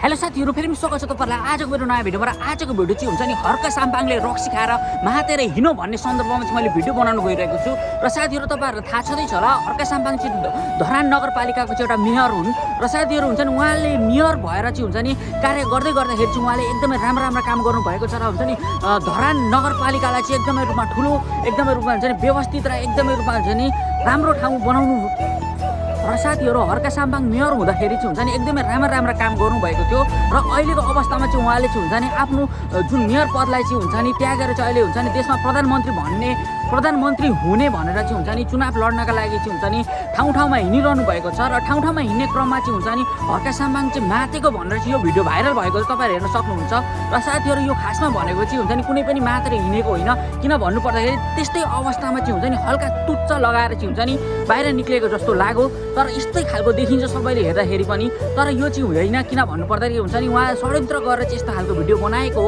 Hello साथीहरू, फेरि पनि स्वागत छ तपाईँलाई आजको मेरो नयाँ भिडियोबाट। आजको भिडियो चाहिँ हुन्छ नि हर्क साम्पाङले रक्सी खाएर महातेर हिँड्यो भन्ने सन्दर्भमा चाहिँ मैले भिडियो बनाउनु गइरहेको छु। र साथीहरू तपाईँहरूलाई थाहा छँदैछ होला, हर्क साम्पाङ चाहिँ धरान नगरपालिकाको चाहिँ एउटा मेयर हुन्। र साथीहरू हुन्छ नि उहाँले मेयर भएर चाहिँ हुन्छ नि कार्य गर्दै गर्दाखेरि चाहिँ उहाँले एकदमै राम्रो काम गर्नुभएको छ। र हुन्छ नि धरान नगरपालिकालाई चाहिँ एकदमै रूपमा ठुलो, एकदमै रूपमा हुन्छ नि व्यवस्थित र एकदमै रूपमा हुन्छ नि राम्रो ठाउँ बनाउनु। र साथीहरू हर्क साम्पाङ मेयर हुँदाखेरि चाहिँ हुन्छ नि एकदमै राम्रा काम गर्नुभएको थियो। र अहिलेको अवस्थामा चाहिँ उहाँले चाहिँ हुन्छ नि आफ्नो जुन मेयर पदलाई चाहिँ हुन्छ नि त्यागेर चाहिँ अहिले हुन्छ नि देशमा प्रधानमन्त्री हुने भनेर चाहिँ हुन्छ नि चुनाव लड्नका लागि चाहिँ हुन्छ नि ठाउँमा हिँडिरहनु भएको छ। र ठाउँमा हिँड्ने क्रममा चाहिँ हुन्छ नि हर्क साम्पाङ चाहिँ मातेको भनेर चाहिँ यो भिडियो भाइरल भएको छ, तपाईँहरू हेर्न सक्नुहुन्छ। र साथीहरू यो खासमा भनेको चाहिँ हुन्छ नि कुनै पनि मातेर हिँडेको होइन, किन भन्नु पर्दाखेरि त्यस्तै अवस्थामा चाहिँ हुन्छ नि हल्का तुच्च लगाएर चाहिँ हुन्छ नि बाहिर निक्लेको जस्तो लाग्यो। तर यस्तै खालको देखिन्छ सबैले हेर्दाखेरि पनि, तर यो चाहिँ हुँदैन। किन भन्नु पर्दाखेरि हुन्छ नि उहाँ षड्यन्त्र गरेर चाहिँ यस्तो खालको भिडियो बनाएको हो।